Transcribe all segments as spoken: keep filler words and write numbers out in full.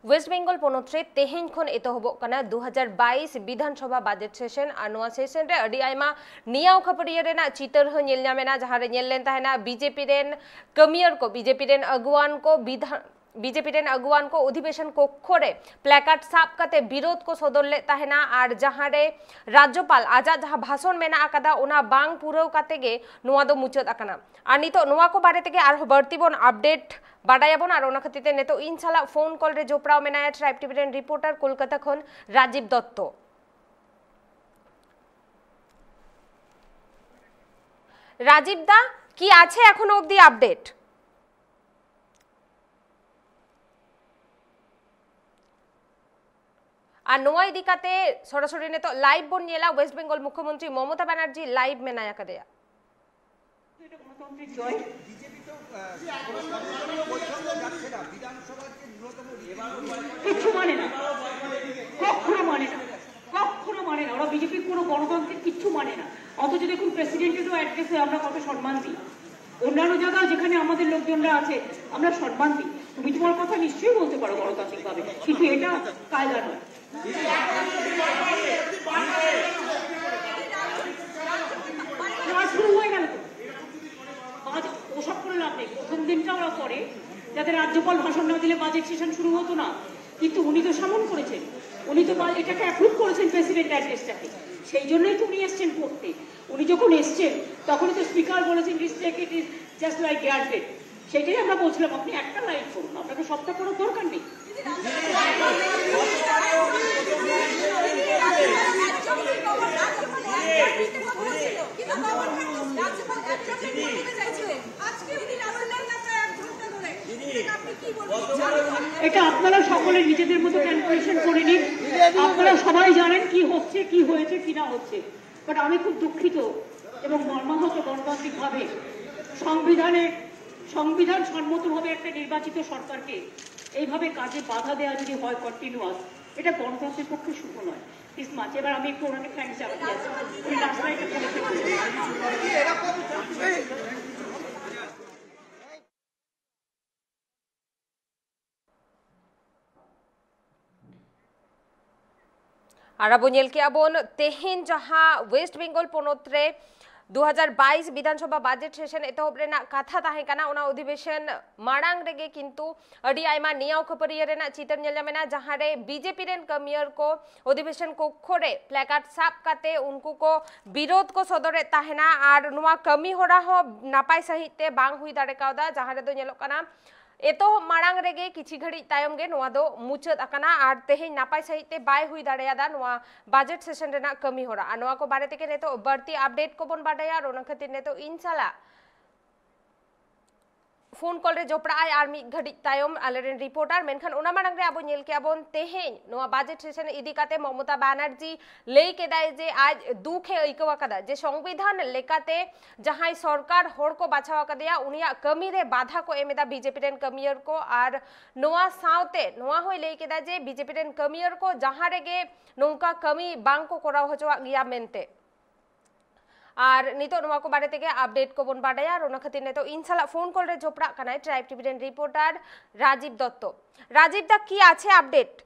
West Bengal ᱯᱚᱱᱚᱛ ᱨᱮ ᱛᱮᱦᱮᱧ ᱠᱷᱚᱱ ᱮᱛᱚᱦᱚᱵᱚᱜ ᱠᱟᱱᱟ ᱫᱩ ᱦᱟᱡᱟᱨ ᱵᱟᱭᱤᱥ ᱵᱤᱫᱷᱟᱱ ᱥᱚᱵᱷᱟ ᱵᱟᱡᱮᱴ ᱥᱮᱥᱚᱱ᱾ ᱟᱨ ᱱᱚᱣᱟ ᱥᱮᱥᱚᱱ ᱨᱮ ᱟᱹᱰᱤ ᱟᱭᱢᱟ ᱱᱤᱭᱟᱣ ᱠᱷᱟᱹᱯᱟᱹᱨᱤᱭᱟᱹ ᱨᱮᱱᱟᱜ ᱪᱤᱛᱟᱹᱨ ᱦᱚᱸ ᱧᱮᱞ ᱧᱟᱢ ᱮᱱᱟ, ᱡᱟᱦᱟᱸ ᱨᱮ ᱧᱮᱞ ᱞᱮᱱ ᱛᱟᱦᱮᱱᱟ ᱵᱤᱡᱮᱯᱤ ᱨᱮᱱ ᱠᱟᱹᱢᱤᱭᱟᱹᱨ ᱠᱚ, ᱵᱤᱡᱮᱯᱤ ᱨᱮᱱ ᱟᱹᱜᱩᱣᱟᱱ ᱠᱚ ᱵᱤᱫᱷᱟᱱ ᱵᱤᱡᱮᱯᱤ ᱨᱮᱱ ᱟᱹᱜᱩᱣᱟᱱ ᱠᱚ ᱚᱫᱷᱤᱵᱮᱥᱚᱱ ᱠᱚᱠᱠᱷᱚ ᱨᱮ ᱯᱞᱮᱠᱟᱨᱰ ᱥᱟᱵ ᱠᱟᱛᱮ ᱵᱤᱨᱳᱫᱷ ᱠᱚ ᱥᱚᱫᱚᱨ ᱞᱮᱫ ᱛᱟᱦᱮᱱᱟ᱾ ᱟᱨ ᱡᱟᱦᱟᱸ ᱨᱮ ᱨᱟᱡᱽᱡᱚᱯᱟᱞ ᱟᱡᱟᱜ ᱡᱟᱦᱟᱸ ᱵᱷᱟᱥᱚᱱ ᱢᱮᱱᱟᱜ ᱟᱠᱟᱫᱟ, ᱚᱱᱟ ᱵᱟᱝ ᱯᱩᱨᱟᱹᱣ ᱠᱟᱛᱮ ᱜᱮ ᱱᱚᱣᱟ ᱫᱚ ᱢᱩᱪᱟᱹᱫ ᱟᱠᱟᱱᱟ᱾ ᱟᱨ ᱱᱤᱛᱚᱜ ᱱᱚᱣᱟ ᱠᱚ ᱵᱟᱨᱮ ᱛᱮᱜᱮ ᱟᱨᱦᱚᱸ ᱵᱟᱹᱲᱛᱤ ᱵᱚᱱ ᱟᱯᱰᱮᱴ ᱵᱟᱰᱟᱭᱟᱵᱚᱱ᱾ ᱟᱨ ᱚᱱᱟ ᱠᱷᱟᱹᱛᱤᱨ ᱛᱮ ᱱᱤᱛᱚᱜ ᱤᱧ ᱥᱟᱞᱟᱜ ᱯᱷᱳᱱ ᱠᱚᱞ ᱨᱮ ᱡᱚᱯᱲᱟᱣ ᱢᱮᱱᱟᱭᱟ ᱴᱨᱟᱭᱤᱵᱽ ᱴᱤᱵᱷᱤ ᱨᱮᱱ ᱨᱤᱯᱳᱨᱴᱟᱨ ᱠᱳᱞᱠᱟᱛᱟ ᱠᱷᱚᱱ ᱨᱟᱡᱤᱵ ᱫᱚᱛᱛᱚ᱾ রাজীব দা, কি আছে এখনো অবধি আপডেট? ᱟᱨ ᱱᱚᱣᱟ ᱤᱫᱤ ᱠᱟᱛᱮ ᱥᱚᱨᱟᱥᱚᱨᱤ ᱱᱤᱛᱚᱜ ᱞᱟᱭᱤᱵᱷ ᱵᱚᱱ ᱧᱮᱞᱟ, ᱳᱭᱮᱥᱴ ᱵᱮᱝᱜᱚᱞ ᱢᱩᱠᱷᱭᱚᱢᱚᱱᱛᱨᱤ ᱢᱚᱢᱚᱛᱟ ᱵᱟᱱᱟᱨᱡᱤ ᱞᱟᱭᱤᱵᱷ ᱢᱮᱱᱟᱭ ᱟᱠᱟᱫᱮᱭᱟ᱾ এটা গণতন্ত্রের জয়। কিচ্ছু মানে না, কখনো মানে না, কখনো মানে না। ওরা বিজেপির কোনো গণতান্ত্রিক কিচ্ছু মানে না। অথচ দেখুন, প্রেসিডেন্টেরও অ্যাড্রেসে আমরা কত সম্মান দিই, অন্যান্য জায়গায় যেখানে আমাদের লোকজনরা আছে আমরা সম্মান দিই। তুমি তোমার কথা নিশ্চয়ই বলতে পারো গণতান্ত্রিকভাবে, কিন্তু এটা কায়দা নয়। আর শুরু হয়ে গেল তো। বাজে, ওসব করে লাভ নেই। প্রথম দিনটা ওরা করে, যাতে রাজ্যপাল ভাষণ না দিলে বাজেট সেশন শুরু হতো না। কিন্তু উনি তো সামন করেছেন, উনি তো বা-, এটাকে অ্যাপ্রুভ করেছেন প্রেসিডেন্ট অ্যাড্রেসটাকে, সেই জন্যই তো উনি এসছেন পড়তে। উনি যখন এসছেন, তখনই তো স্পিকার বলেছেন, "This take it is just like granted।" সেটাই আমরা বলছিলাম, আপনি একটা লাইন করুন, আপনাকে সবটা করার দরকার নেই। এটা আপনারা সকলে নিজেদের মতো ক্যালকুলেশন করে নিন। আপনারা সবাই জানেন কি হচ্ছে, কি হয়েছে, কি না হচ্ছে। বাট আমি খুব দুঃখিত এবং মর্মাহত, গণতান্ত্রিকভাবে সংবিধানে, সংবিধান সম্মতভাবে একটা নির্বাচিত সরকারকে এইভাবে কাজে বাধা দেওয়া যদি হয় কন্টিনিউয়াস, এটা গণতন্ত্রের পক্ষে শুভ নয়। This much. এবার আমি একটু ওনাকে থ্যাংকস জানাতে চাই। উনি লাস্ট লাইনটা বলেছেন। এরকম, এই, এরকম ᱟᱨ ᱟᱵᱚ ᱧᱮᱞ ᱠᱮᱜᱼᱟ ᱵᱚᱱ ᱛᱮᱦᱮᱧ ᱡᱟᱦᱟᱸ ᱳᱭᱮᱥᱴ ᱵᱮᱝᱜᱚᱞ ᱯᱚᱱᱚᱛ ᱨᱮ ᱫᱩ ᱦᱟᱡᱟᱨ ᱵᱟᱭᱤᱥ ᱵᱤᱫᱷᱟᱱ ᱥᱚᱵᱷᱟ ᱵᱟᱡᱮᱴ ᱥᱮᱥᱚᱱ ᱮᱛᱚᱦᱚᱵ ᱨᱮᱱᱟᱜ ᱠᱟᱛᱷᱟ ᱛᱟᱦᱮᱸ ᱠᱟᱱᱟ, ᱚᱱᱟ ᱚᱫᱷᱤᱵᱮᱥᱚᱱ ᱢᱟᱲᱟᱝ ᱨᱮᱜᱮ ᱠᱤᱱᱛᱩ ᱟᱹᱰᱤ ᱟᱭᱢᱟ ᱱᱮᱭᱟᱣ ᱠᱷᱟᱹᱯᱟᱹᱨᱤᱭᱟᱹ ᱨᱮᱱᱟᱜ ᱪᱤᱛᱟᱹᱨ ᱧᱮᱞ ᱧᱟᱢ ᱮᱱᱟ, ᱡᱟᱦᱟᱸ ᱨᱮ ᱵᱤᱡᱮᱯᱤ ᱨᱮᱱ ᱠᱟᱹᱢᱤᱭᱟᱹᱨ ᱠᱚ ᱚᱫᱷᱤᱵᱮᱥᱚᱱ ᱠᱚᱠᱠᱷᱚ ᱨᱮ ᱯᱞᱮᱠᱟᱨᱰ ᱥᱟᱵ ᱠᱟᱛᱮ ᱩᱱᱠᱩ ᱠᱚ ᱵᱤᱨᱳᱫᱷ ᱠᱚ ᱥᱚᱫᱚᱨᱮᱫ ᱛᱟᱦᱮᱱᱟ᱾ ᱟᱨ ᱱᱚᱣᱟ ᱠᱟᱹᱢᱤ ᱦᱚᱨᱟ ᱦᱚᱸ ᱱᱟᱯᱟᱭ ᱥᱟᱺᱦᱤᱡ ᱛᱮ ᱵᱟᱝ ᱦᱩᱭ ᱫᱟᱲᱮ ᱠᱟᱣᱫᱟ, ᱡᱟᱦᱟᱸ ᱨᱮᱫᱚ ᱧᱮᱞᱚᱜ ᱠᱟᱱᱟ ᱮᱛᱚᱦᱚᱵ ᱢᱟᱲᱟᱝ ᱨᱮᱜᱮ ᱠᱤᱪᱷᱤ ᱜᱷᱟᱹᱲᱤᱡ ᱛᱟᱭᱚᱢ ᱜᱮ ᱱᱚᱣᱟ ᱫᱚ ᱢᱩᱪᱟᱹᱫ ᱟᱠᱟᱱᱟ ᱟᱨ ᱛᱮᱦᱮᱧ ᱱᱟᱯᱟᱭ ᱥᱟᱺᱦᱤᱡ ᱛᱮ ᱵᱟᱭ ᱦᱩᱭ ᱫᱟᱲᱮᱭᱟᱫᱟ ᱱᱚᱣᱟ ᱵᱟᱡᱮᱴ ᱥᱮᱥᱚᱱ ᱨᱮᱱᱟᱜ ᱠᱟᱹᱢᱤ ᱦᱚᱨᱟ᱾ ᱟᱨ ᱱᱚᱣᱟ ᱠᱚ ᱵᱟᱨᱮ ᱛᱮᱜᱮ ᱱᱤᱛᱚᱜ ᱵᱟᱹᱲᱛᱤ ᱟᱯᱰᱮᱴ ᱠᱚᱵᱚᱱ ᱵᱟᱰᱟᱭᱟ ᱟᱨ ᱚᱱᱟ ᱠᱷᱟᱹᱛᱤᱨ ᱱᱤᱛᱚᱜ ᱤᱧ ᱥᱟᱞᱟᱜ ᱯᱷᱳᱱ ᱠᱚᱞ ᱨᱮ ᱡᱚᱯᱲᱟᱜ ᱟᱭ ᱟᱨ ᱢᱤᱫ ᱜᱷᱟᱹᱲᱤᱡ ᱛᱟᱭᱚᱢ ᱟᱞᱮᱨᱮᱱ ᱨᱤᱯᱳᱨᱴᱟᱨ᱾ ᱢᱮᱱᱠᱷᱟᱱ ᱚᱱᱟ ᱢᱟᱲᱟᱝ ᱨᱮ ᱟᱵᱚ ᱧᱮᱞ ᱠᱮᱜᱼᱟ ᱵᱚᱱ ᱛᱮᱦᱮᱧ ᱱᱚᱣᱟ ᱵᱟᱡᱮᱴ ᱥᱮᱥᱚᱱ ᱤᱫᱤ ᱠᱟᱛᱮ ᱢᱚᱢᱚᱛᱟ ᱵᱟᱱᱟᱨᱡᱤ ᱞᱟᱹᱭ ᱠᱮᱫᱟᱭ ᱡᱮ ᱟᱡ ᱫᱩᱠ ᱮ ᱟᱹᱭᱠᱟᱹᱣ ᱟᱠᱟᱫᱟ ᱡᱮ ᱥᱚᱝᱵᱤᱫᱷᱟᱱ ᱞᱮᱠᱟᱛᱮ ᱡᱟᱦᱟᱸᱭ ᱥᱚᱨᱠᱟᱨ ᱦᱚᱲ ᱠᱚ ᱵᱟᱪᱷᱟᱣ ᱟᱠᱟᱫᱮᱭᱟ ᱩᱱᱤᱭᱟᱜ ᱠᱟᱹᱢᱤ ᱨᱮ ᱵᱟᱫᱷᱟ ᱠᱚ ᱮᱢ ᱮᱫᱟ ᱵᱤᱡᱮᱯᱤ ᱨᱮᱱ ᱠᱟᱹᱢᱤᱭᱟᱹᱨ ᱠᱚ᱾ ᱟᱨ ᱱᱚᱣᱟ ᱥᱟᱶᱛᱮ ᱱᱚᱣᱟ ᱦᱚᱸᱭ ᱞᱟᱹᱭ ᱠᱮᱫᱟ ᱡᱮ ᱵᱤᱡᱮᱯᱤ ᱨᱮᱱ ᱠᱟᱹᱢᱤᱭᱟᱹᱨ ᱠᱚ ᱡᱟᱦᱟᱸ ᱨᱮᱜᱮ ᱱᱚᱝᱠᱟ ᱠᱟᱹᱢᱤ ᱵᱟᱝ ᱠᱚ ᱠᱚᱨᱟᱣ ᱦᱚᱪᱚᱣᱟᱜ ᱜᱮᱭᱟ ᱢᱮᱱᱛᱮ᱾ ᱟᱨ ᱱᱤᱛᱚᱜ ᱱᱚᱣᱟ ᱠᱚ ᱵᱟᱨᱮ ᱛᱮᱜᱮ ᱟᱯᱰᱮᱴ ᱠᱚᱵᱚᱱ ᱵᱟᱰᱟᱭᱟ᱾ ᱟᱨ ᱚᱱᱟ ᱠᱷᱟᱹᱛᱤᱨ ᱱᱤᱛᱚᱜ ᱤᱧ ᱥᱟᱞᱟᱜ ᱯᱷᱳᱱ ᱠᱚᱞ ᱨᱮ ᱡᱚᱯᱲᱟᱜ ᱠᱟᱱᱟᱭ ᱴᱨᱟᱭᱤᱵᱽ ᱴᱤᱵᱷᱤ ᱨᱮᱱ ᱨᱤᱯᱳᱨᱴᱟᱨ ᱨᱟᱡᱤᱵ ᱫᱚᱛᱛᱚ᱾ রাজীব দা, কি আছে আপডেট?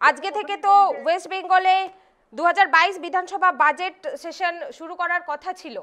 আজকে থেকে তো ওয়েস্ট বেঙ্গলে দু হাজার বাইশ বিধানসভা বাজেট সেশন শুরু করার কথা ছিল।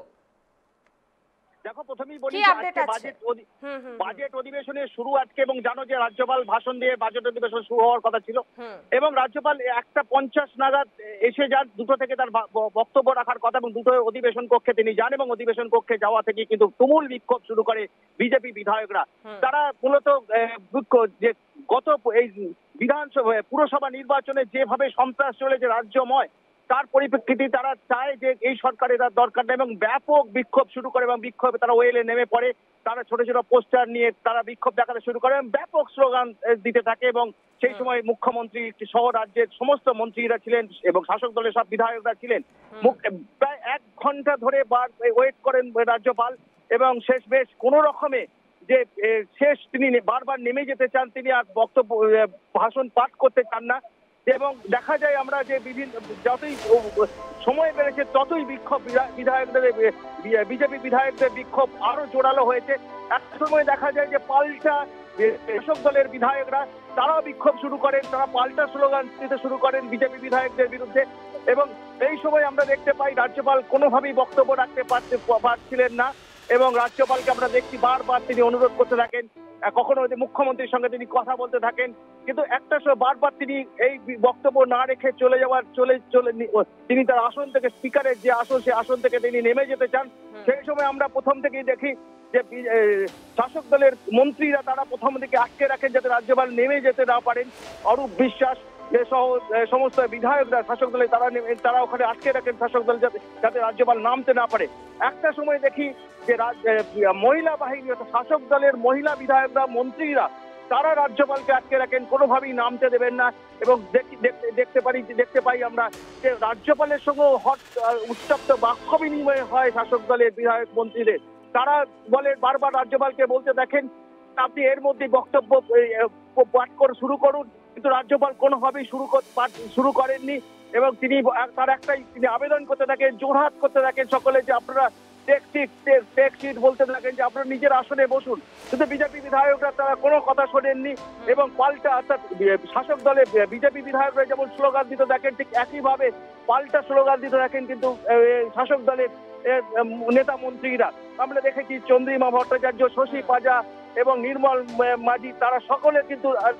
দেখো, প্রথমেই বলি কি যে আপডেট আজকে আছে? বাজেট অধি- হুম হুম হুম, বাজেট অধিবেশনের শুরু আজকে এবং জানো যে রাজ্যপাল ভাষণ দিয়ে বাজেট অধিবেশন শুরু হওয়ার কথা ছিল হুম। এবং রাজ্যপাল একটা পঞ্চাশ নাগাদ এসে যান, দুটো থেকে তার ভা- ব- বক্তব্য রাখার কথা এবং দুটো অধিবেশন কক্ষে তিনি যান এবং অধিবেশন কক্ষে যাওয়া থেকে কিন্তু তুমুল বিক্ষোভ শুরু করে বিজেপি বিধায়করা। হুম। তারা মূলত আহ, বিক্ষোভ যে গত প- এই বিধানসভা পুরসভা নির্বাচনে যেভাবে সন্ত্রাস চলেছে রাজ্যময়, তার পরিপ্রেক্ষিতে তারা চায় যে এই সরকারের আর দরকার নেই এবং ব্যাপক বিক্ষোভ শুরু করে এবং বিক্ষোভে তারা ওয়েলে নেমে পড়ে। তারা ছোট ছোট পোস্টার নিয়ে তারা বিক্ষোভ দেখাতে শুরু করে এবং ব্যাপক স্লোগান আহ, দিতে থাকে এবং সেই হুম। সময় মুখ্যমন্ত্রী সহ রাজ্যের সমস্ত মন্ত্রীরা ছিলেন এবং শাসক দলের সব বিধায়করা ছিলেন। হুম। মুখ- প্রায় এক ঘন্টা ধরে বার ওয়েট করেন রাজ্যপাল এবং শেষ বেশ কোনো রকমে যে এ, শেষ তিনি নে- বারবার নেমে যেতে চান, তিনি আর বক্তব্য এ, ভাষণ পাঠ করতে চান না। এবং দেখা যায় আমরা যে বিভিন্ন যতই ও- সময় বেড়েছে ততই বিক্ষোভ বিধা- বিধায়কদের বিজেপি বিধায়কদের বিক্ষোভ আরো জোরালো হয়েছে। এক সময় দেখা যায় যে পাল্টা এ, শাসক দলের বিধায়করা তারাও বিক্ষোভ শুরু করেন, তারা পাল্টা স্লোগান দিতে শুরু করেন বিজেপি বিধায়কদের বিরুদ্ধে। এবং এই সময় আমরা দেখতে পাই রাজ্যপাল কোনোভাবেই বক্তব্য রাখতে পারতে পারছিলেন না এবং রাজ্যপালকে আমরা দেখছি বারবার তিনি অনুরোধ করতে থাকেন, আহ, কখনো হয়তো মুখ্যমন্ত্রীর সঙ্গে তিনি কথা বলতে থাকেন, কিন্তু একটা সময় বারবার তিনি এই বি- বক্তব্য না রেখে চলে যাওয়ার চলে চলে নি- ও, তিনি তার আসন থেকে, স্পিকারের যে আসন, সেই আসন থেকে তিনি নেমে যেতে চান। সেই সময় আমরা প্রথম থেকেই দেখি যে বি- এ, শাসক দলের মন্ত্রীরা তারা প্রথম দিকে আটকে রাখেন যাতে রাজ্যপাল নেমে যেতে না পারেন। অরূপ বিশ্বাস যে সহ এ, সমস্ত বিধায়করা শাসক দলে তারা নেমে তারা ওখানে আটকে রাখেন শাসক দল যাতে যাতে রাজ্যপাল নামতে না পারে। একটা সময় দেখি যে রাজ- এ, মহিলা বাহিনী অর্থাৎ শাসক দলের মহিলা বিধায়করা, মন্ত্রীরা তারা রাজ্যপালকে আটকে রাখেন, কোনোভাবেই নামতে দেবেন না। এবং দেখি- দেখতে দেখতে পারি দেখতে পাই আমরা যে রাজ্যপালের সঙ্গে হট আহ, উত্তপ্ত বাক্য বিনিময় হয় শাসক দলের বিধায়ক মন্ত্রীদের। তারা বলে বারবার রাজ্যপালকে বলতে দেখেন, আপনি এর মধ্যে বক্তব্য এই, আহ, পাঠ করে শুরু করুন, কিন্তু রাজ্যপাল কোনোভাবেই শুরু কর- পাঠ শুরু করেননি। এবং তিনি ব- তার একটাই তিনি আবেদন করতে থাকেন, জোরহাত করতে থাকেন সকলে যে আপনারা টেক সিট টেক সিট বলতে থাকেন যে আপনারা নিজের আসনে বসুন, কিন্তু বিজেপি বিধায়করা তারা কোনো কথা শোনেননি। এবং পাল্টা অর্থাৎ বি- শাসক দলে বিজেপি বিধায়করা যেমন স্লোগান দিতে থাকেন, ঠিক একইভাবে পাল্টা স্লোগান দিতে থাকেন কিন্তু এ, শাসক দলের এ, উম, নেতা মন্ত্রীরা। আমরা দেখেছি চন্দ্রিমা ভট্টাচার্য, শশী পাজা এবং নির্মল মা- মাঝি, তারা সকলে কিন্তু আহ,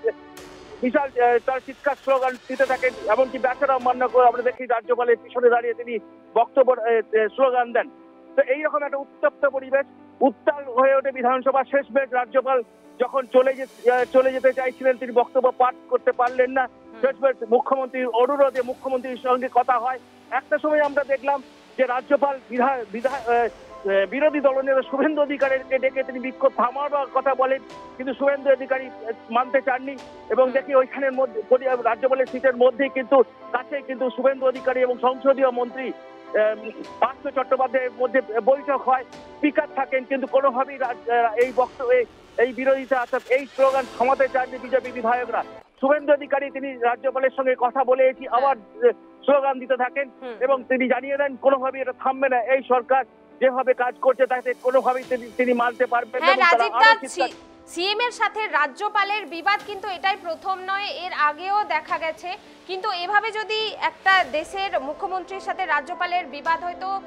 বিশাল আহ, তার চিৎকার স্লোগান দিতে থাকেন। এমনকি বেচারাম মান্না করে আমরা দেখি রাজ্যপালের পিছনে দাঁড়িয়ে তিনি বক্তব্য এ, এ, স্লোগান দেন। তো এইরকম একটা উত্তপ্ত পরিবেশ, উত্তাল হয়ে ওঠে বিধানসভা। শেষমেশ রাজ্যপাল যখন চলে যে আহ, চলে যেতে চাইছিলেন, তিনি বক্তব্য পাঠ করতে পারলেন না। শেষমেশ মুখ্যমন্ত্রীর অনুরোধে মুখ্যমন্ত্রীর সঙ্গে কথা হয়। একটা সময় আমরা দেখলাম যে রাজ্যপাল বিধা- বিধা- আহ, আহ, বিরোধী দলনেতা শুভেন্দু অধিকারীকে ডেকে তিনি বিক্ষোভ থামাবার কথা বলেন, কিন্তু শুভেন্দু অধিকারী আহ, মানতে চাননি। এবং দেখি ওইখানের মধ্যে পরি- রাজ্যপালের সিটের মধ্যেই কিন্তু কাছেই কিন্তু শুভেন্দু অধিকারী এবং সংসদীয় মন্ত্রী আহ, পার্থ চট্টোপাধ্যায়ের মধ্যে বৈঠক হয়। স্পিকার থাকেন, কিন্তু কোনোভাবেই রাজ- আহ, এই বক্তব্যে এই বিরোধিতা অর্থাৎ এই স্লোগান থামাতে চাননি বিজেপি বিধায়করা। শুভেন্দু অধিকারী তিনি রাজ্যপালের সঙ্গে কথা বলে এটি আবার আহ, স্লোগান দিতে থাকেন এবং তিনি জানিয়ে দেন কোনোভাবেই এটা থামবে না। এই সরকার যেভাবে কাজ করছে তাতে কোনোভাবেই তিনি তিনি মানতে পারবেন না হ্যাঁ, এবং তারা রাজীব আরো দা, চিৎকার- ছি- সিএম এর সাথে রাজ্যপালের বিবাদ কিন্তু এটাই প্রথম নয়, এর আগেও দেখা গেছে। কিন্তু এভাবে যদি একটা দেশের মুখ্যমন্ত্রীর সাথে রাজ্যপালের বিবাদ হয়, তো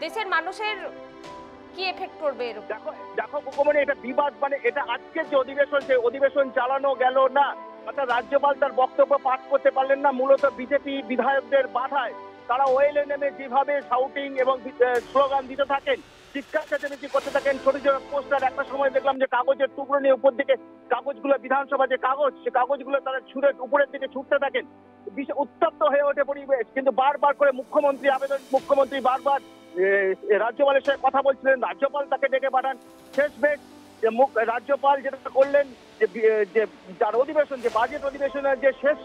দেশের মানুষের কি এফেক্ট পড়বে এর উপর? দেখো, দেখো কুকুমনি, এটা বিবাদ মানে এটা আজকের যে অধিবেশন, সেই অধিবেশন চালানো গেল না, অর্থাৎ রাজ্যপাল তার বক্তব্য পাঠ করতে পারলেন না, মূলত বিজেপি বিধায়কদের বাধায়। তারা ওয়েলে নেমে যেভাবে শাউটিং এবং স্লোগান দিতে থাকেন, চিৎকার চেঁচামেচি করতে থাকেন, ছোট ছোট পোস্টার, একটা সময় দেখলাম যে কাগজের টুকরো নিয়ে উপর দিকে কাগজগুলো, বিধানসভা যে কাগজ, সে কাগজগুলো তারা ছুঁড়ে উপরের দিকে ছুটতে থাকেন। বিশ- উত্তপ্ত হয়ে ওঠে পরিবেশ, কিন্তু বারবার করে মুখ্যমন্ত্রী আবেদন, মুখ্যমন্ত্রী বারবার এ, এ, রাজ্যপালের সাথে কথা বলছিলেন, রাজ্যপাল তাকে ডেকে পাঠান। শেষ বেশ যে মুখ- রাজ্যপাল যেটা করলেন, যে বি- এ, যে যার অধিবেশন, যে বাজেট অধিবেশনের যে শেষ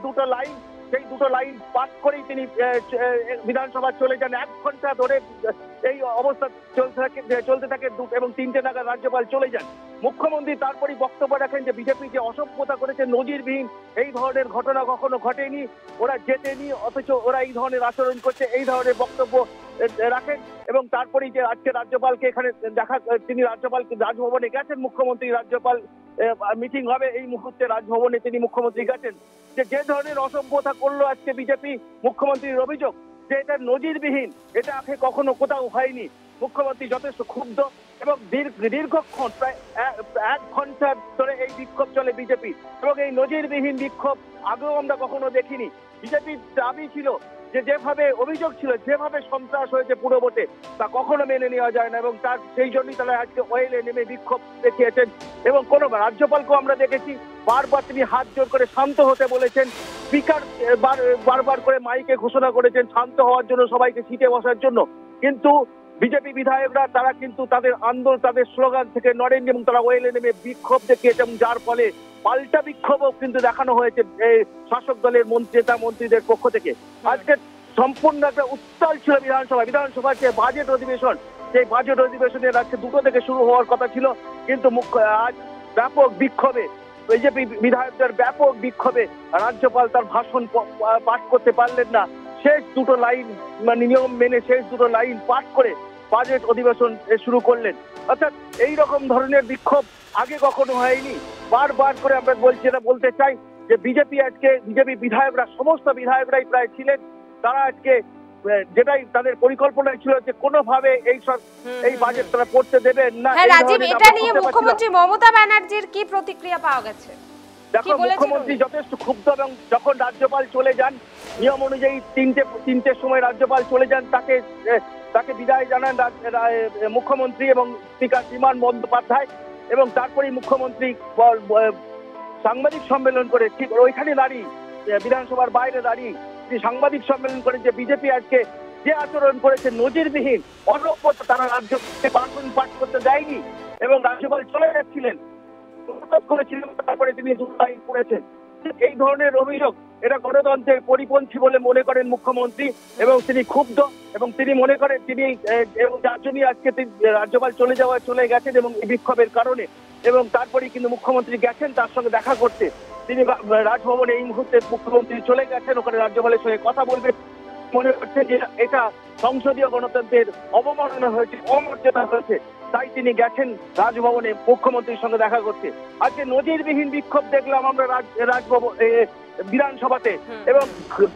দুটো লাইন, সেই দুটো লাইন পাঠ করেই তিনি এ, চ- এ, বিধানসভা চলে যান। এক ঘন্টা ধরে এই অবস্থা চলতে থাকে, চলতে থাকে। দুটো এবং তিনটে নাগাদ রাজ্যপাল চলে যান। মুখ্যমন্ত্রী তারপরেই বক্তব্য রাখেন যে বিজেপি যে অসভ্যতা করেছে, নজিরবিহীন, এই ধরনের ঘটনা কখনো ঘটেনি, ওরা জেতেনি, অথচ ওরা এই ধরনের আচরণ করছে, এই ধরনের বক্তব্য এ, রাখেন। এবং তারপরেই যে আজকে রাজ্যপালকে এখানে দেখা, তিনি রাজ্যপাল রাজভবনে গেছেন, মুখ্যমন্ত্রী রাজ্যপাল মিটিং হবে এই মুহূর্তে, রাজভবনে তিনি মুখ্যমন্ত্রী গেছেন। যে যে ধরনের অসভ্যতা করলো আজকে বিজেপি, মুখ্যমন্ত্রীর অভিযোগ যে এটা নজিরবিহীন, এটা আগে কখনো কোথাও হয়নি। মুখ্যমন্ত্রী যথেষ্ট ক্ষুব্ধ এবং দীর্ঘ দীর্ঘক্ষণ, প্রায় এক- এক ঘন্টা ধরে এই বিক্ষোভ চলে বিজেপির, এবং এই নজিরবিহীন বিক্ষোভ আগেও আমরা কখনো দেখিনি। বিজেপির দাবি ছিল যে যেভাবে অভিযোগ ছিল, যেভাবে সন্ত্রাস হয়েছে পুরভোটে, তা কখনো মেনে নেওয়া যায় না, এবং তার সেই জন্যই তারা আজকে ওয়েলে নেমে বিক্ষোভ দেখিয়েছেন। এবং কোনো রাজ্যপালকেও আমরা দেখেছি বারবার তিনি হাত জোড় করে শান্ত হতে বলেছেন। স্পিকার এ, বার- বারবার করে মাইকে ঘোষণা করেছেন শান্ত হওয়ার জন্য, সবাইকে সিটে বসার জন্য, কিন্তু বিজেপি বিধায়করা তারা কিন্তু তাদের আন্দোলন, তাদের স্লোগান থেকে নড়েননি এবং তারা ওয়েলে নেমে বিক্ষোভ দেখিয়েছেন, যার ফলে পাল্টা বিক্ষোভও কিন্তু দেখানো হয়েছে এই শাসক দলের মন্ত্রী, নেতা মন্ত্রীদের পক্ষ থেকে। আজকে সম্পূর্ণ একটা উত্তাল ছিল বিধানসভা। বিধানসভার যে বাজেট অধিবেশন, সেই বাজেট অধিবেশনের আজকে দুটো থেকে শুরু হওয়ার কথা ছিল, কিন্তু মুখ্য- আজ ব্যাপক বিক্ষোভে, বিজেপি বিধায়কদের ব্যাপক বিক্ষোভে রাজ্যপাল তার ভাষণ প- পা- পাঠ করতে পারলেন না। শেষ দুটো লাইন, মানে নিয়ম মেনে শেষ দুটো লাইন পাঠ করে বাজেট অধিবেশন এ, শুরু করলেন। অর্থাৎ এই রকম ধরনের বিক্ষোভ আগে কখনো হয়নি। বারবার করে আমরা বলছি, এটা বলতে চাই যে বিজেপি আজকে, বিজেপি বিধায়করা, সমস্ত বিধায়করাই প্রায় ছিলেন, তারা আজকে আহ, যেটাই তাদের পরিকল্পনা ছিল যে কোনোভাবে এই সর- হুম, এই হুম, বাজেট হুম। তারা পড়তে দেবেন না। হ্যাঁ, এই রাজীব, ধরনের এটা আমরা নিয়ে করতে পারছি না। মুখ্যমন্ত্রী মমতা ব্যানার্জির কি প্রতিক্রিয়া পাওয়া গেছে? দেখো, কি বলেছেন মুখ্যমন্ত্রী উনি? যথেষ্ট ক্ষুব্ধ এবং যখন রাজ্যপাল চলে যান, নিয়ম অনুযায়ী তিনটে তিনটের সময় রাজ্যপাল চলে যান, তাকে এ, তাকে বিদায় জানান রাজ- রা- এ, মুখ্যমন্ত্রী এবং স্পিকার বিমান বন্দ্যোপাধ্যায়। এবং তারপরেই মুখ্যমন্ত্রী ব- ব- সাংবাদিক সম্মেলন করে ঠিক ওইখানে দাঁড়িয়ে, এ, বিধানসভার বাইরে দাঁড়িয়ে তিনি সাংবাদিক সম্মেলন করে যে বিজেপি আজকে যে আচরণ করেছে নজিরবিহীন, অনবরত তারা রাজ্যকে ভাষণ পাঠ করতে দেয়নি এবং রাজ্যপাল চলে যাচ্ছিলেন, অনুরোধ করেছিলেন, তারপরে তিনি দুটো লাইন পড়েছেন। এই ধরনের অভিযোগ, এটা গণতন্ত্রের পরিপন্থী বলে মনে করেন মুখ্যমন্ত্রী এবং তিনি ক্ষুব্ধ এবং তিনি মনে করেন, তিনি এ, এবং যার জন্য আজকে তিনি রাজ্যপাল চলে যাওয়া চলে গেছেন এবং এই বিক্ষোভের কারণে। এবং তারপরেই কিন্তু মুখ্যমন্ত্রী গেছেন তার সঙ্গে দেখা করতে। তিনি বা- রাজভবনে এই মুহূর্তে মুখ্যমন্ত্রী চলে গেছেন, ওখানে রাজ্যপালের সঙ্গে কথা বলবেন। মনে করছেন যে এটা সংসদীয় গণতন্ত্রের অবমাননা হয়েছে, অমর্যাদা হয়েছে, তাই তিনি গেছেন রাজভবনে মুখ্যমন্ত্রীর সঙ্গে দেখা করতে। আজকে নজিরবিহীন বিক্ষোভ দেখলাম আমরা রাজ- রাজভবন এ, বিধানসভাতে। হুম। এবং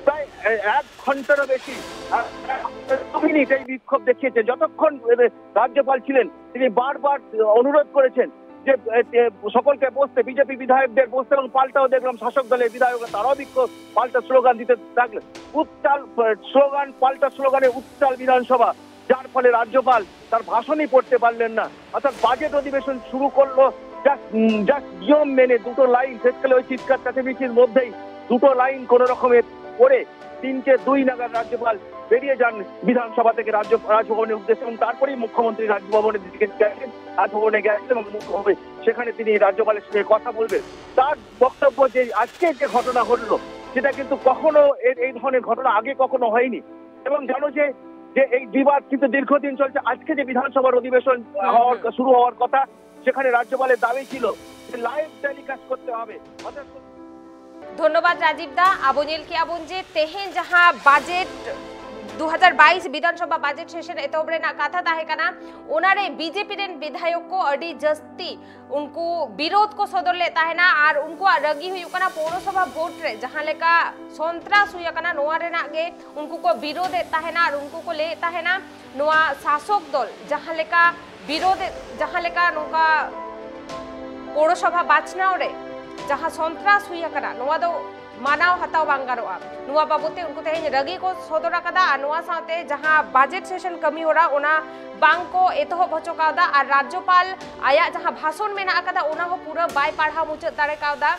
প্রায় এ- এক ঘন্টারও বেশি, আ, এক মিনিট এই বিক্ষোভ দেখিয়েছে। যতক্ষণ এ, রাজ্যপাল ছিলেন, তিনি বারবার অনুরোধ করেছেন যে এ, এ, সকলকে বসতে, বিজেপি বিধায়কদের বসতে, এবং পাল্টাও দেখলাম শাসক দলের বিধায়করা, তারাও বিক্ষোভ, পাল্টা স্লোগান দিতে থাকলেন। উত্তাল এ, স্লোগান, পাল্টা স্লোগানে উত্তাল বিধানসভা, যার ফলে রাজ্যপাল তার ভাষণই পড়তে পারলেন না। অর্থাৎ বাজেট অধিবেশন শুরু করলো, just just নিয়ম মেনে দুটো লাইন, শেষকালে ওই চিৎকার চেঁচামেচির মধ্যেই দুটো লাইন কোনো রকমে পড়ে তিনটে দুই নাগাদ রাজ্যপাল বেরিয়ে যান বিধানসভা থেকে রাজ্য রাজভবনের উদ্দেশ্যে, এবং তারপরেই মুখ্যমন্ত্রী রাজভবনের দিকে গেছেন, রাজভবনে গেছেন এবং মুখ্যমন্ত্রী সেখানে তিনি রাজ্যপালের সঙ্গে কথা বলবেন। তার বক্তব্য যে আজকে যে ঘটনা ঘটলো, সেটা কিন্তু কখনো এর- এই ধরনের ঘটনা আগে কখনো হয়নি। এবং জানো যে যে এই বিবাদ কিন্তু দীর্ঘদিন চলছে। আজকে যে বিধানসভার অধিবেশন হুম, হওয়ার হুম। শুরু হওয়ার কথা, সেখানে রাজ্যপালের দাবি ছিল যে লাইভ টেলিকাস্ট করতে হবে। অর্থাৎ ᱫᱷᱚᱱᱱᱚᱵᱟᱫ ᱨᱟᱡᱤᱵ ᱫᱟ᱾ ᱟᱵᱚ ᱧᱮᱞ ᱠᱮᱜᱼᱟ ᱵᱚᱱ ᱡᱮ ᱛᱮᱦᱮᱧ ᱡᱟᱦᱟᱸ ᱵᱟᱡᱮᱴ ᱫᱩ ᱦᱟᱡᱟᱨ ᱵᱟᱭᱤᱥ ᱵᱤᱫᱷᱟᱱ ᱥᱚᱵᱷᱟ ᱵᱟᱡᱮᱴ ᱥᱮᱥᱚᱱ ᱮᱛᱚᱦᱚᱵ ᱨᱮᱱᱟᱜ ᱠᱟᱛᱷᱟ ᱛᱟᱦᱮᱸ ᱠᱟᱱᱟ, ᱚᱱᱟᱨᱮ ᱵᱤᱡᱮᱯᱤ ᱨᱮᱱ ᱵᱤᱫᱷᱟᱭᱚᱠ ᱠᱚ ᱟᱹᱰᱤ ᱡᱟᱹᱥᱛᱤ ᱩᱱᱠᱩ ᱵᱤᱨᱳᱫᱷ ᱠᱚ ᱥᱚᱫᱚᱨ ᱞᱮᱫ ᱛᱟᱦᱮᱱᱟ ᱟᱨ ᱩᱱᱠᱩᱣᱟᱜ ᱨᱟᱹᱜᱤ ᱦᱩᱭᱩᱜ ᱠᱟᱱᱟ ᱯᱳᱣᱨᱚᱥᱚᱵᱷᱟ ᱵᱷᱳᱴ ᱨᱮ ᱡᱟᱦᱟᱸ ᱞᱮᱠᱟ ᱥᱚᱱᱛᱨᱟᱥ ᱦᱩᱭ ᱟᱠᱟᱱᱟ, ᱱᱚᱣᱟ ᱨᱮᱱᱟᱜ ᱜᱮ ᱩᱱᱠᱩ ᱠᱚ ᱵᱤᱨᱳᱫᱷ ᱮᱫ ᱛᱟᱦᱮᱱᱟ ᱟᱨ ᱩᱱᱠᱩ ᱠᱚ ᱞᱟᱹᱭᱮᱫ ᱛᱟᱦᱮᱱᱟ ᱱᱚᱣᱟ ᱥᱟᱥᱚᱠ ᱫᱚᱞ ᱡᱟᱦᱟᱸ ᱞᱮᱠᱟ ᱵᱤᱨᱳᱫᱷ ᱮᱫ, ᱡᱟᱦᱟᱸ ᱞᱮᱠᱟ ᱱᱚᱝᱠᱟ ᱯᱳᱣᱨᱚᱥᱚᱵᱷᱟ ᱵᱟᱪᱷᱱᱟᱣ ᱨᱮ ᱡᱟᱦᱟᱸ ᱥᱚᱱᱛᱨᱟᱥ ᱦᱩᱭ ᱟᱠᱟᱱᱟ, ᱱᱚᱣᱟ ᱫᱚ ᱢᱟᱱᱟᱣ ᱦᱟᱛᱟᱣ ᱵᱟᱝ ᱜᱟᱱᱚᱜᱼᱟ᱾ ᱱᱚᱣᱟ ᱵᱟᱵᱚᱫ ᱛᱮ ᱩᱱᱠᱩ ᱛᱮᱦᱮᱧ ᱨᱟᱹᱜᱤ ᱠᱚ ᱥᱚᱫᱚᱨ ᱟᱠᱟᱫᱟ ᱟᱨ ᱱᱚᱣᱟ ᱥᱟᱶᱛᱮ ᱡᱟᱦᱟᱸ ᱵᱟᱡᱮᱴ ᱥᱮᱥᱚᱱ ᱠᱟᱹᱢᱤ ᱦᱚᱨᱟ ᱚᱱᱟ ᱵᱟᱝ ᱠᱚ ᱮᱛᱚᱦᱚᱵ ᱦᱚᱪᱚ ᱠᱟᱣᱫᱟ ᱟᱨ ᱨᱟᱡᱽᱡᱚᱯᱟᱞ ᱟᱭᱟᱜ ᱡᱟᱦᱟᱸ ᱵᱷᱟᱥᱚᱱ ᱢᱮᱱᱟᱜ ᱟᱠᱟᱫᱟ ᱚᱱᱟ ᱦᱚᱸ ᱯᱩᱨᱟᱹ ᱵᱟᱭ ᱯᱟᱲᱦᱟᱣ ᱢᱩᱪᱟᱹᱫ ᱫᱟᱲᱮ ᱠᱟᱣᱫᱟ᱾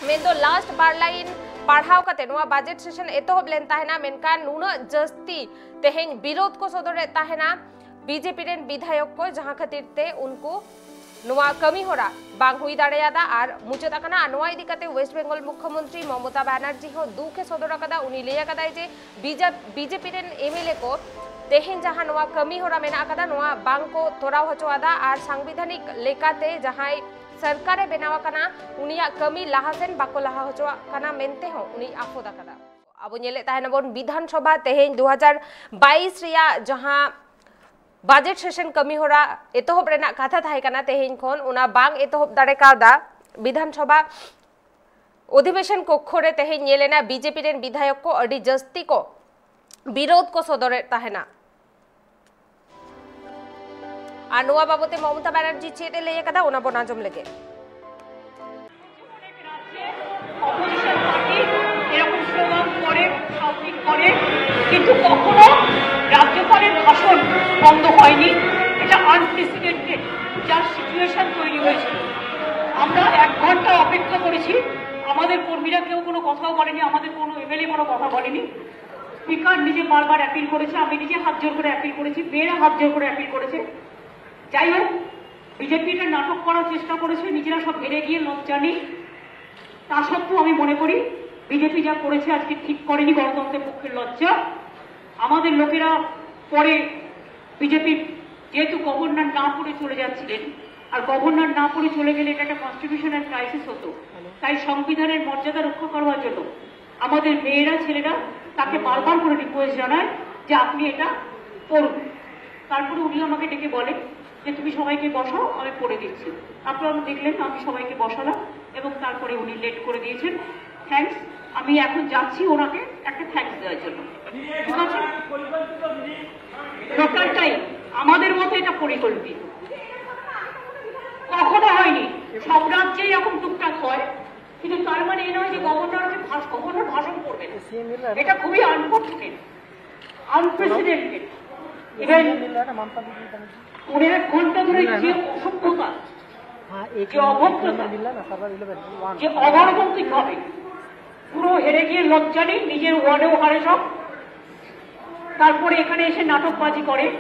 ᱢᱮᱱᱫᱚ ᱞᱟᱥᱴ ᱵᱟᱨ ᱞᱟᱭᱤᱱ ᱯᱟᱲᱦᱟᱣ ᱠᱟᱛᱮ ᱱᱚᱣᱟ ᱵᱟᱡᱮᱴ ᱥᱮᱥᱚᱱ ᱮᱛᱚᱦᱚᱵ ᱞᱮᱱ ᱛᱟᱦᱮᱱᱟ, ᱢᱮᱱᱠᱷᱟᱱ ᱱᱩᱱᱟᱹᱜ ᱡᱟᱹᱥᱛᱤ ᱛᱮᱦᱮᱧ ᱵᱤᱨᱳᱫᱷ ᱠᱚ ᱥᱚᱫᱚᱨᱮᱫ ᱛᱟᱦᱮᱱᱟ ᱵᱤᱡᱮᱯᱤ ᱨᱮᱱ ᱵᱤᱫᱷᱟᱭᱚᱠ ᱠᱚ, ᱡᱟᱦᱟᱸ ᱠᱷᱟᱹᱛᱤᱨ ᱛᱮ ᱩᱱᱠᱩ ᱱᱚᱣᱟ ᱠᱟᱹᱢᱤ ᱦᱚᱨᱟ ᱵᱟᱝ ᱦᱩᱭ ᱫᱟᱲᱮᱭᱟᱫᱟ ᱟᱨ ᱢᱩᱪᱟᱹᱫ ᱟᱠᱟᱱᱟ᱾ ᱟᱨ ᱱᱚᱣᱟ ᱤᱫᱤ ᱠᱟᱛᱮ ᱣᱮᱥᱴ ᱵᱮᱝᱜᱚᱞ ᱢᱩᱠᱷᱭᱚᱢᱚᱱᱛᱨᱤ ᱢᱚᱢᱚᱛᱟ ᱵᱟᱱᱟᱨᱡᱤ ᱦᱚᱸ ᱫᱩᱠ ᱮ ᱥᱚᱫᱚᱨ ᱟᱠᱟᱫᱟ᱾ ᱩᱱᱤ ᱞᱟᱹᱭ ᱟᱠᱟᱫᱟᱭ ᱡᱮ ᱵᱤᱡᱟ- ᱵᱤᱡᱮᱯᱤ ᱨᱮᱱ ᱮᱢᱮᱞᱮ ᱠᱚ ᱛᱮᱦᱮᱧ ᱡᱟᱦᱟᱸ ᱱᱚᱣᱟ ᱠᱟᱹᱢᱤ ᱦᱚᱨᱟ ᱢᱮᱱᱟᱜ ᱟᱠᱟᱫᱟ, ᱱᱚᱣᱟ ᱵᱟᱝ ᱠᱚ ᱛᱚᱨᱟᱣ ᱦᱚᱪᱚ ᱟᱫᱟ ᱟᱨ ᱥᱟᱝᱵᱤᱫᱷᱟᱱᱤᱠ ᱞᱮᱠᱟᱛᱮ ᱡᱟᱦᱟᱸᱭ ᱥᱚᱨᱠᱟᱨ ᱮ ᱵᱮᱱᱟᱣ ᱟᱠᱟᱱᱟ, ᱩᱱᱤᱭᱟᱜ ᱠᱟᱹᱢᱤ ᱞᱟᱦᱟ ᱥᱮᱱ ᱵᱟᱠᱚ ᱞᱟᱦᱟ ᱦᱚᱪᱚᱣᱟᱜ ᱠᱟᱱᱟ ᱢᱮᱱᱛᱮ ᱦᱚᱸ ᱩᱱᱤᱭ ᱟᱯᱷᱚᱫ ᱟᱠᱟᱫᱟ᱾ ᱟᱵᱚ ᱧᱮᱞᱮᱫ ᱛᱟᱦᱮᱱᱟᱵᱚᱱ ᱵᱤᱫᱷᱟᱱ ᱥᱚᱵᱷᱟ ᱛᱮᱦᱮᱧ ᱫᱩ ᱦᱟᱡᱟᱨ ᱵᱟᱭᱤᱥ ᱨᱮᱭᱟᱜ ᱡᱟᱦᱟᱸ ᱵᱟᱡᱮᱴ ᱥᱮᱥᱚᱱ ᱠᱟᱹᱢᱤ ᱦᱚᱨᱟ ᱮᱛᱚᱦᱚᱵ ᱨᱮᱱᱟᱜ ᱠᱟᱛᱷᱟ ᱛᱟᱦᱮᱸ ᱠᱟᱱᱟ, ᱛᱮᱦᱮᱧ ᱠᱷᱚᱱ ᱚᱱᱟ ᱵᱟᱝ ᱮᱛᱚᱦᱚᱵ ᱫᱟᱲᱮ ᱠᱟᱣᱫᱟ᱾ ᱵᱤᱫᱷᱟᱱ ᱥᱚᱵᱷᱟ ᱚᱫᱷᱤᱵᱮᱥᱚᱱ ᱠᱚᱠᱠᱷᱚ ᱨᱮ ᱛᱮᱦᱮᱧ ᱧᱮᱞ ᱮᱱᱟ ᱵᱤᱡᱮᱯᱤ ᱨᱮᱱ ᱵᱤᱫᱷᱟᱭᱚᱠ ᱠᱚ ᱟᱹᱰᱤ ᱡᱟᱹᱥᱛᱤ ᱠᱚ ᱵᱤᱨᱳᱫᱷ ᱠᱚ ᱥᱚᱫᱚᱨᱮᱫ ᱛᱟᱦᱮᱱᱟ᱾ ᱟᱨ ᱱᱚᱣᱟ ᱵᱟᱵᱚᱛ ᱛᱮ ᱢᱚᱢᱚᱛᱟ ᱵᱟᱱᱟᱨᱡᱤ ᱪᱮᱫ ᱮ ᱞᱟᱹᱭ ᱟᱠᱟᱫᱟ, ᱚᱱᱟ ᱵᱚᱱ ᱟᱸᱡᱚᱢ ᱞᱮᱜᱮ᱾ অপোজিশন পার্টি এরকম স্লোগান করে, শাউটিং করে, কিন্তু কখনো রাজ্যপালের ভাষণ বন্ধ হয়নি। এটা আনপ্রেসিডেন্টেড, যার সিচুয়েশন তৈরি হয়েছিল। আমরা এক ঘন্টা অপেক্ষা করেছি, আমাদের কর্মীরা কেউ কোনো কথাও বলেনি, আমাদের কোনো এমএলএ কোনো কথা বলেনি। স্পিকার নিজে বারবার অ্যাপিল করেছে, আমি নিজে হাত জোড় করে অ্যাপিল করেছি, মেয়েরা হাত জোড় করে অ্যাপিল করেছে। যাই হোক, বিজেপি এটা নাটক করার চেষ্টা করেছে, নিজেরা সব হেরে গিয়ে লজ্জা নেই। তা সত্ত্বেও আমি মনে করি বিজেপি যা করেছে আজকে ঠিক করেনি, গণতন্ত্রের পক্ষের লজ্জা। আমাদের লোকেরা পরে বিজেপির, যেহেতু গভর্নর না পড়ে চলে যাচ্ছিলেন, আর গভর্নর না পড়ে চলে গেলে এটা একটা কনস্টিটিউশনাল ক্রাইসিস হতো। তাই সংবিধানের মর্যাদা রক্ষা করার জন্য আমাদের মেয়েরা, ছেলেরা তাকে বারবার করে রিকোয়েস্ট জানায় যে আপনি এটা পড়ুন। তারপরে উনি আমাকে ডেকে বলেন যে তুমি সবাইকে বসাও, আমি পড়ে দিচ্ছি। আপনারা দেখলেন, আমি সবাইকে বসালাম এবং তারপরে উনি লেট করে দিয়েছেন। থ্যাঙ্কস। আমি এখন যাচ্ছি ওনাকে একটা থ্যাঙ্কস দেওয়ার জন্য। ঠিক আছে? টোটালটাই আমাদের মতো এটা পরিকল্পিত, কখনো হয়নি। সব রাজ্যেই এরকম টুকটাক হয়, কিন্তু তার মানে এ নয় যে গভর্নরকে ভাষ- গভর্নর ভাষণ করবে না। এটা খুবই আনফর্চুনেট, আনপ্রেসিডেন্টেড। ইভেন পনেরো ঘন্টা ধরে যে অসভ্যতা, যে অভদ্রতা, যে অগণতান্ত্রিক হবে, পুরো হেরে গিয়ে লজ্জা নেই, নিজের ওয়ার্ডেও হারে সব। তারপরে এখানে এসে নাটকবাজি করে,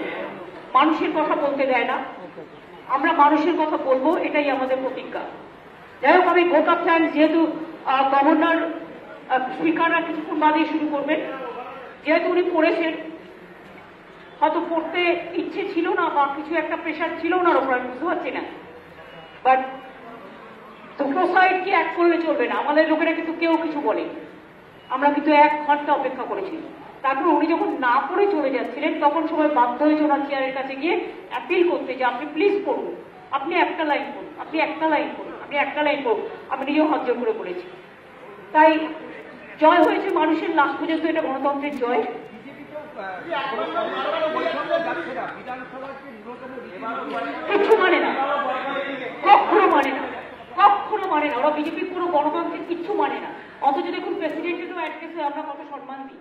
মানুষের কথা বলতে দেয় না। আমরা মানুষের কথা বলবো, এটাই আমাদের প্রতিজ্ঞা। যাই হোক, আমি ভোট অফ থ্যাঙ্কস, যেহেতু গভর্নর, স্পিকাররা কিছুক্ষণ বাদেই শুরু করবেন, যেহেতু উনি পড়েছেন, হয়তো পড়তে ইচ্ছে ছিল না বা কিছু একটা প্রেশার ছিল ওনার ওপর, আমি বুঝতে পারছি না। বাট দুটো সাইডকে এক করলে চলবে না। আমাদের লোকেরা কিন্তু কেউ কিছু বলেনি, আমরা কিন্তু এক ঘন্টা অপেক্ষা করেছি। তারপর উনি যখন না পড়ে চলে যাচ্ছিলেন, তখন সবাই বাধ্য হয়েছে ওনার চেয়ারের কাছে গিয়ে অ্যাপিল করতে যে আপনি প্লিজ পড়ুন, আপনি একটা লাইন পড়ুন, আপনি একটা লাইন পড়ুন, আপনি একটা লাইন পড়ুন। আমি নিজেও হাত জোর করে বলেছি। তাই জয় হয়েছে মানুষের, লাস্ট পর্যন্ত এটা গণতন্ত্রের জয়। কিচ্ছু মানে না, কখনো মানে না, কখনো মানে না। ওরা বিজেপির পুরো গণতন্ত্রের কিচ্ছু মানে না। অথচ দেখুন, প্রেসিডেন্টকে তো অ্যাড্রেস আমরা কত সম্মান দিই।